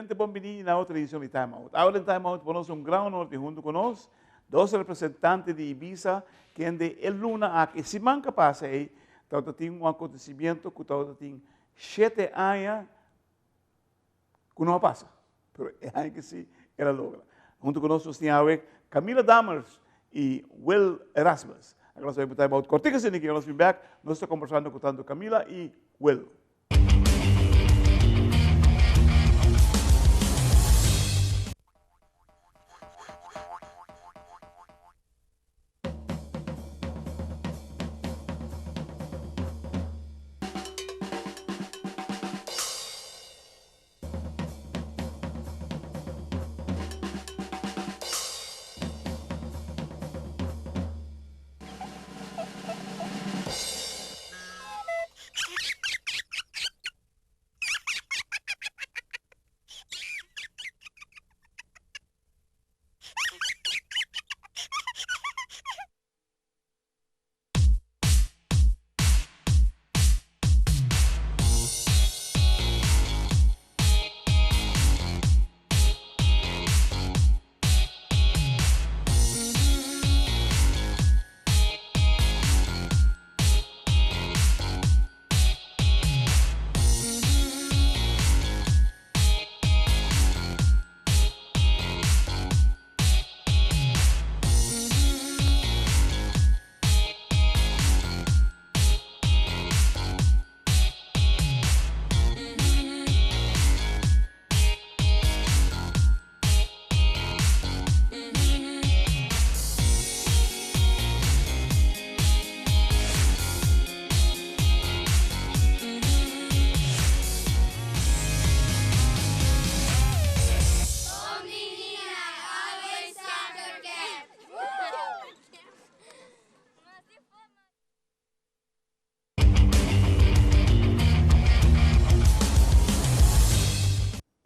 Televidente bon bini na otro edicion di Time Out. Awe den Time Out pa nos un gran honor di hunto cu nos dos representante di Ibisa kende e luna aki, e siman cu a pasa ey, tabata tin un acontecimiento cu tabata tin shete aña cu no a pasa, pero e aña aki si el a logra. Hunto cu nos nos tin awe Camila Dammers y Will Erasmus. Aca nos ta bay pa Time Out cortico asina ki nos bin bek, nos ta combersando cu tanto Camila y Will.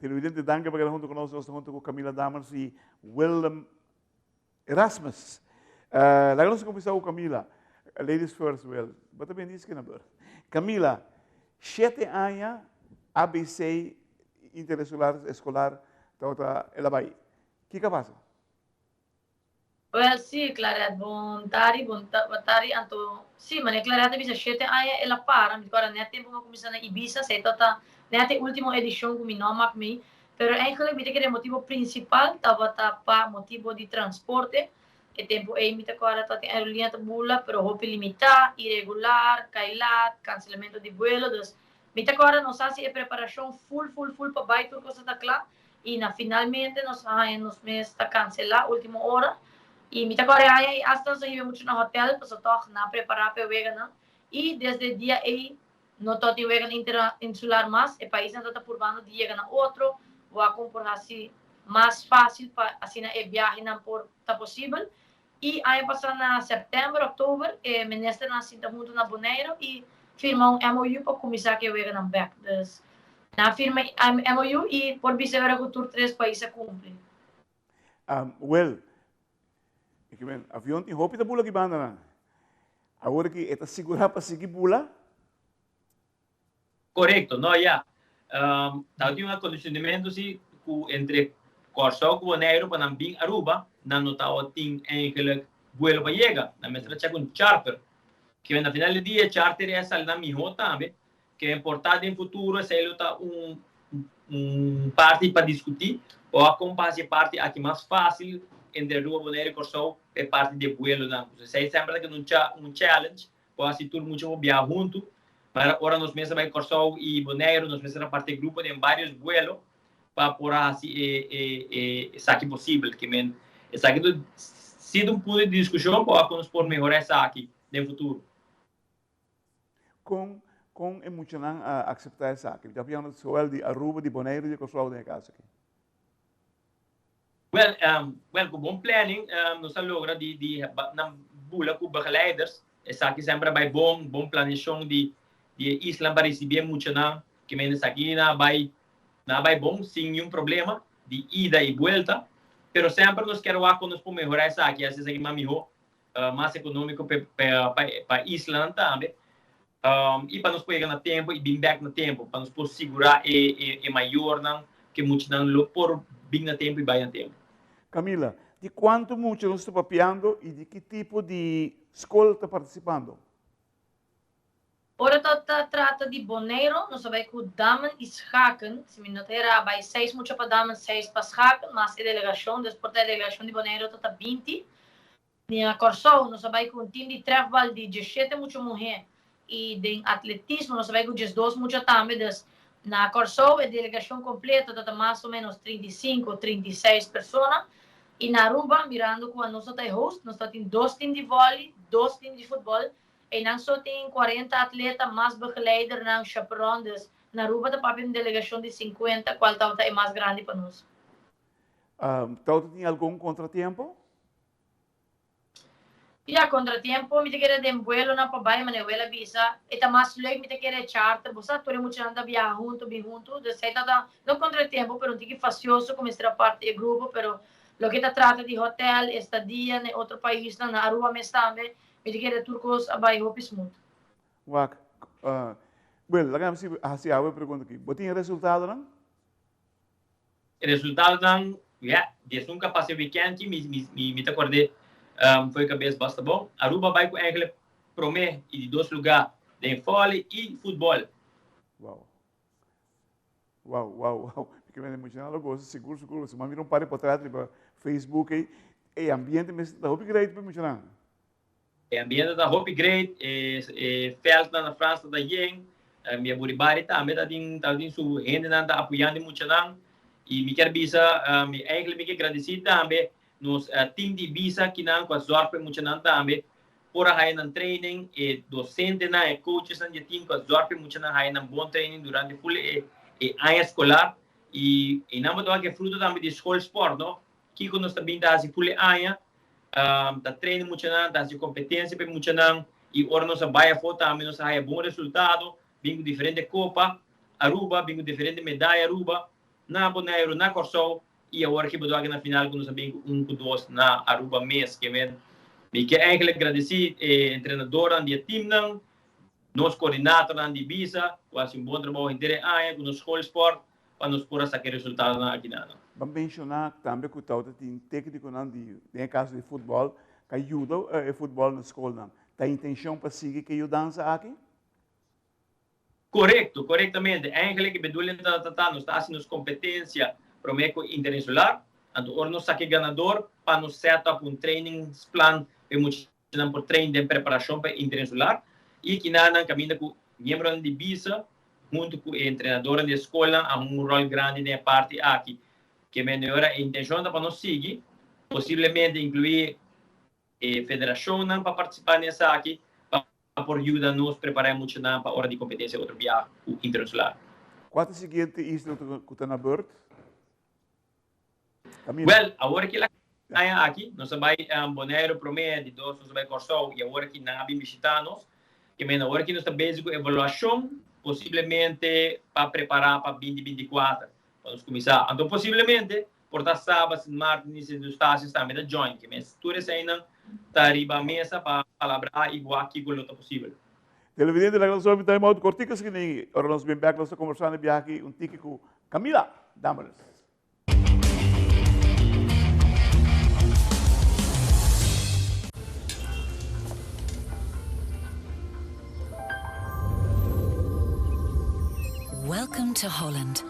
Televidente danki pa keda hunto ku nos. Nos ta hunto ku Camila Dammers i Willem Erasmus. Laga nos kuminsá ku Camila. Ladies first, Will. Bo ta bini diski na bur. Camila, shete aña ABC Interinsular Eskolar tabata el a bai. Kiko a pasa? Wel si, Claret, bon tardi, bon tardi. Anto, si, manera Claret a bisa shete aña el a para, mi ta kòrda nèt tempu mi a kuminsá na Ibiza, esei tabata nèt e último edishon ku mi no a mak mi, pero eigenlijk mi ta kere e motibu prinsipal tabata pa motibu di transporte. E tempu ei mi ta kòrda tabatin aerolínea ta bula, pero hopi limitá, iregular, kai lat, kanselamentu di buelo, dus mi ta kòrda nos a hasi e preparashon ful ful ful pa bai tur kos a ta kla. Y na finalmente nos a haña nos mes ta cancela ultimo ora y mi ta core haña y hasta nos a hiba mucho na hotel paso toch nan a prepara pa e weganan y desde e dia ey no ta tin weganan interinsular mas e paisnan ta ta purbando di yega na otro wak con por haci mas facil pa asina e biahenan por ta posibel y aña pasa na september october e ministernan a sinta hunto na Bonaire y firma un MOU pa cuminsa cu e weganan bek dus nan a firma e MOU y por bisa ora cu tur tres pais a cumpli. Wel, e ke men avion tin hopi ta bula ki bandanan. Awor ki e ta sigura pa sigui bula? Korekto, no ya. Tabatin un akondisionamentu si ku entre Kòrsou ku Boneiru pa nan bin Aruba, nan no tabatin eigenlijk buelo pa yega. Nan mester a chek un charter. Ke na final di dia e charter ei a sali nan mihó tambe. Ke importá den futuro esei lo ta un un parti pa diskutí o kon pa hasi e parti aki mas fásil entre Aruba, Boneiru i Kòrsou pa e parti di e buelonan. Esei semper ta keda un challenge Por hasi tur mucha por biaha huntu. Pero ora nos mester bai Kòrsou i Boneiru, nos mester a parti e grupo den vários buelo pa por a hasi e esaki posibel. Ke men esaki ta sido un punto di diskushon pa wak kon nos por mehorá esaki den futuro. Kon kon e muchanan a akseptá esaki? Mi ta papia zowel di Aruba, di Boneiru i di Kòrsou den e kaso aki. Wel, wel ku bon planning nos a logra di di nan bula ku begeleiders. Esaki semper a bai bon, bon planeashon di di e isla pa risibí e muchanan. Ke men esaki nan a bai nan a bai bon sin niun problema di ida i buelta. Pero semper nos kier wak kon nos por mehorá esaki, hasi esaki mas mihó, mas ekonómiko pa pa pa islanan tambe. I pa nos por yega na tempu i bin bèk na tempu, pa nos por sigurá e e mayornan. ku e muchanan lo por bin na tempu i bai na tempu. Camila, di kuantu mucha nos ta papiando i di ki tipo di skol ta partisipando? Ora ta ta trata di Boneiro, nos a bai ku damen i schaken. Si mi no ta hera, a bai seis mucha pa damen, seis pa schaken, mas e delegashon. Dus por ta e delegashon di Boneiro ta ta binti. Na Kòrsou nos a bai ku un tim di trèfbal di diesshete mucha muhé i den atletismo nos a bai ku diesdos mucha tambe. Dus na Kòrsou e delegashon kompleto ta ta mas o ménos 35, 36 persona. I na Aruba, mirando ku anos no ta e host, nos ta tin dos tim di vòli, dos tim di futbòl. Einan so tin 40 atleta mas begeleidernan, chaperon. Dus na Aruba ta papia un delegashon di 50, kual tabata e mas grandi pa nos. Tabata tin algun kontratiempo? Ya, contratiempo, mi ta kere den buelonan pa bai, manera wela bisa, e ta mas leuk mi ta kere charter, bo sa, tur e muchanan ta biaha hunto, bin hunto, dus esei ta ta, no contratiempo, pero un tiki fastioso ku mester a parti e grupo, pero loke ta trata di hotel, estadia na e otro paisnan, na Aruba mes tambe, mi ta kere tur kos a bai hopi smooth. Wak, wel, laga mi hasi awe e pregunta aki, bo tin e resultadonan? E resultadonan, ya, di esun ku a pasa e weekend aki, mi, mi, mi, mi ta kord'é for e kabes basta bon. Aruba bai ku eigenlijk promé i di dos lugá den vòlei i futbòl. Wow. Wow, wow, wow. Mi ke mende muchanan lo gosa sigur, sigur. Si mi a mira un par di potret riba Facebook ei, e ambiente mester ta hopi great pa e muchanan. E ambiente ta hopi great, e e veldnan na Frans ta yen, mi a Buribari tambe ta tin ta tin su hendenan ta apoyando e muchanan y mi kier bisa mi eigenlijk mi kier gradeci tambe nos team di Ibisa kinan cu a zorg pa e muchanan tambe por a haya nan training, e docentenan, e coachesnan di e team cu a zorg pa e muchanan haya nan bon training durante full e e aña escolar y eynan bo ta wak e fruto tambe di schoolsport no, kico nos ta bin ta haci full e aña. Ta train e muchanan, ta hasi competencia pa e muchanan y ora nos a bay afo tambe nos a haya bon resultado, bin cu diferente copa Aruba, bin cu diferente medaya Aruba, na Boneiru, na Corsou y awor aki bo ta wak na final cu nos a bin cu un cu dos na Aruba mes. Ke men mi ke eigenlijk gradeci e entrenadornan di e teamnan, nos coordinatornan di Ibisa cu a hasi un bon trabou henter e aña cu nos schoolsport pa nos por a saka e resultadonan aki na nan. Ban menshoná tambe ku tawata tin téknikonan di, den e kaso di futbòl, ku a yuda e futbòl na skolnan. Ta intenshon pa sigui ku e yudansa aki? Korekto, korektamente. Eigenlijk e bedoeling ta ta nos ta hasi nos kompetensia promé ku interinsular, anto ora nos saka e ganador pa nos set up un trainingsplan pa e muchanan por train den preparashon pa e interinsular i kinanan kaminda ku miembronan di bisa huntu ku e entrenadornan di e skolnan a hunga un ròl grandi den e parti aki. Ke mende ora e intenshon ta pa nos sigui, posiblemente inkluí e federashonnan pa partisipá den esaki pa por yuda nos prepará e muchanan pa ora di kompetensia otro biaha ku Interinsular. Kua ta e siguiente isla ku ta na bùrt? Camila. Wèl, awor ki la aña aki, nos a bai Boneiru promé, di dos nos a bai Kòrsou i awor ki nan a bin bishitá nos. Ke men awor ki nos ta bezig ku evaluashon, posiblemente pa prepará pa binti 24, pa nos kuminsá. Anto posiblemente por ta Saba, Sint Maarten i Sint Eustatius tambe ta join. Ke men tur eseinan ta riba mesa pa palabrá i wak kiko lo ta posibel. Televidente, laga nos obi time out kortiko esaki, ora nos bin bèk nos ta kombersá na e biaha aki un tiki ku Camila Dammers. Welcome to Holland.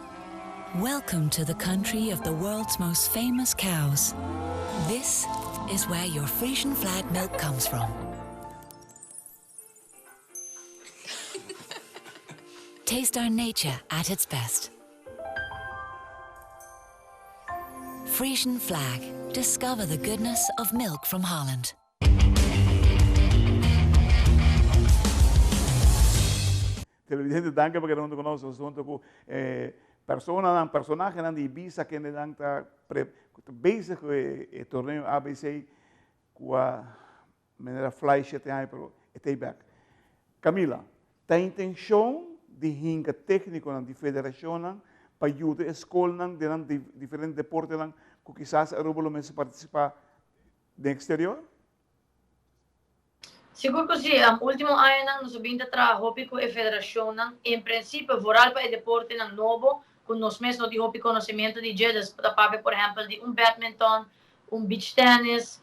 Welcome to the country of the world's most famous cows. This is where your Frisian flag milk comes from. Taste our nature at its best. Frisian flag. Discover the goodness of milk from Holland. Televidente, danki pa keda huntu ku nos. Nos huntu ku eh, personanan, personahenan di Ibiza kendenan ta pre, ta bezig ku e, e torneo ABC ku a Manera fly shete aña pero e ta ei bek. Camila, ta intencion di hinca tecniconan di federacionnan pa yuda e scolnan den nan diferente deportenan cu kisas Aruba lo mester participa den exterior? Sigur cu si. Ultimo añanan nos a bin ta traha hopi cu e federacionnan, en principio vooral pa e deportenan nobo. ku nos mes no tin hopi konosementu di dje, dus bo ta papia por ehèmpel di un badminton, un beach tennis,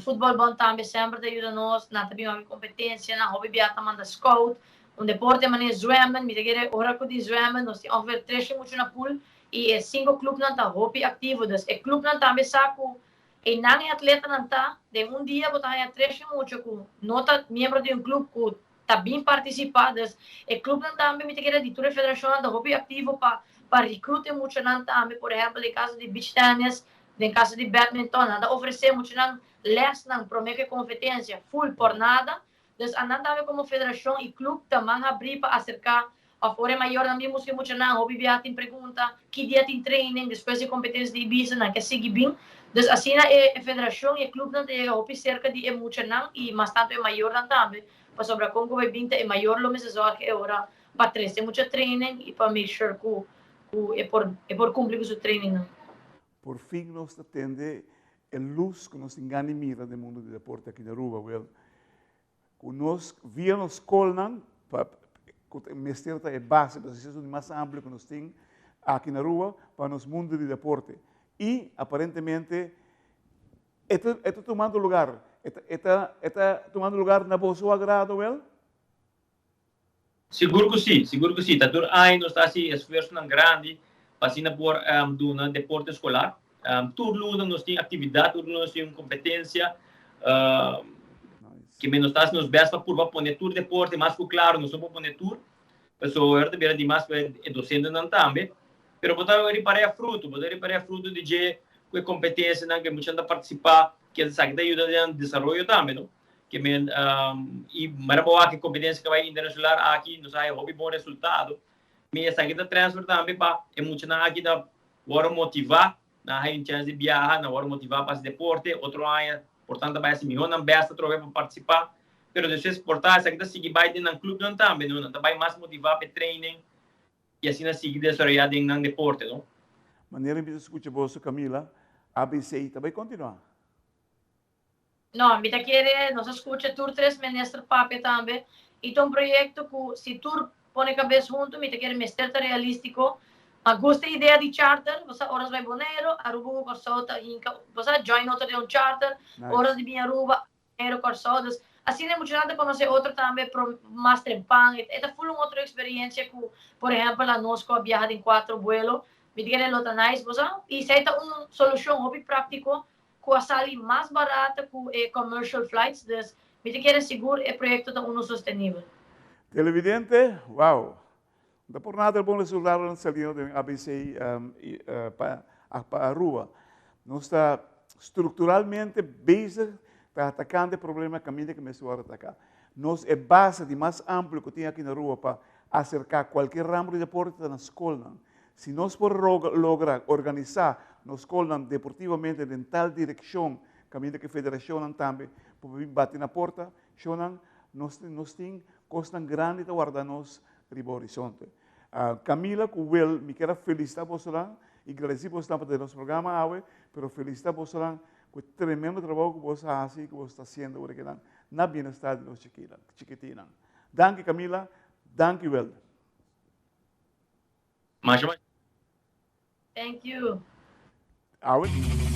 futbòl bon tambe semper ta yuda nos, nan ta bin hopi kompetensianan, hopi bia ta manda scout, un deporte manera zwemmen, mi ta kere ora ku tin zwemmen nos tin ongeveer treshe muchu na pool i e sinku klupnan ta hopi aktivo, dus e klupnan tambe sa ku einan e atletanan ta, den un dia bo ta haña treshe mucha ku no ta miembro di un klup ku ta bin partisipá. Dus e klupnan tambe mi ta kere di tur e federashonnan ta hopi aktivo pa pa recruit e muchanan tambe. Por ehèmpel den kaso di beach tennis, den kaso di badminton nan ta ofresé muchanan lèsnan promé ku e konfetensia full por nada. Dus anan tambe komo federashon i klup ta man habrí pa aserká òf ora e mayornan bin buska e muchanan hopi biaha tin pregunta ki dia tin training despues di e kompetensia di Ibisa nan ke sigui bin. Dus asina e federashon i e klupnan ta yega hopi serka di e muchanan i mas tantu e mayornan tambe. Pasobra kon ku bai bin ta e mayor lo mester zorg e ora pa trese mucha training i pa make sure ku ku e por e por kumpli ku su trainingnan. Por fin nos ta tende e lus ku nos tin gana di mira den mundo di deporte aki na Aruba. Wel, ku nos via nos skolnan pa ku ta mester ta e base, pasobra esei es un di mas amplio ku nos tin aki na Aruba pa nos mundo di deporte. I aparentemente E ta, e ta tumando lugar. E ta, e ta, e ta tumando lugar na boso agrado, wel? Sigur ku sí, sigur ku sí. Ta tur aña nos ta hasi esfuersonan grandi pa asina por duna deporte eskolar. Tur luna nos tin aktividat, tur luna nos tin un kompetensia. Ke men nos ta hasi nos bèst pa purba pone tur deporte, mas ku klaro nos no por pone tur, pasobra ora ta bira dimas pa e dosentenan tambe. Pero bo ta ripará e fruto, bo ta ripará e fruto di dje ku e kompetensianan ku e muchanan ta partisipá, ke esaki ta yuda den nan desaroyo tambe, no? Ke men, i manera bo wak e kompetensia ku a bai internashonal aki, nos a haña hopi bon resultado. Mi esaki ta transfer tambe pa e muchanan aki ta wòrdu motivá, nan haña un chèns di biaha, nan wòrdu motivá pa hasi deporte, otro aña por tanto ta bai hasi mihó nan bèst atrobe pa partisipá. Pero despues por ta esaki ta sigui bai den nan klupnan tambe, no? Nan ta bai mas motivá pa e training. i asina sigui desaroyá den nan deporte, no? Manera mi ta skucha boso Camila, ABC ta bai kontinuá? No, mi ta kere nos a skucha tur tres minister papia tambe i ta un proyekto ku si tur pone kabes huntu mi ta kere mester ta realístiko. Ma gusta e idea di charter, bo sa ora bai Boneiru, Aruba ku Kòrsou ta hinka, bo sa join otro den un charter, ora di bin Aruba, Pero Kòrsou, dus asina e muchanan ta konosé otro tambe pro mas trempan, e ta ful un otro eksperiencia ku por ehèmpel anos ku a biaha den kuatro buelo, mi ta kere lo ta nice bo sa, i esei ta un solushon hopi práktiko ku a sali mas barata ku e commercial flights, dus mi ta kere sigur e proyekto ta uno sostenibel. Televidente, wow! No ta por nada el bon resultadonan saliendo den ABC pa Aruba. Nos ta structuralmente bezig ta atacando e problema caminda cu mester worde ataca. Nos e base di mas amplio cu tin aki na Aruba pa acerca cualkier ramo di deporte ta na scolnan. Si nos por logra organisa nos scolnan deportivamente den tal direccion caminda cu federacionnan tambe por bin bati na porta, shownan, nos tin cosnan grandi ta warda nos riba horizonte. Camila cu Will, mi kier a felicita bosonan y gradici bosonan pa tene nos programa awe, pero felicita bosonan cu e tremendo trabou cu boso a haci y cu boso ta haciendo ora kinan na bienestar di nos chikitinan. Danki Camila, danki Will. Masha masha. Thank you. Awe.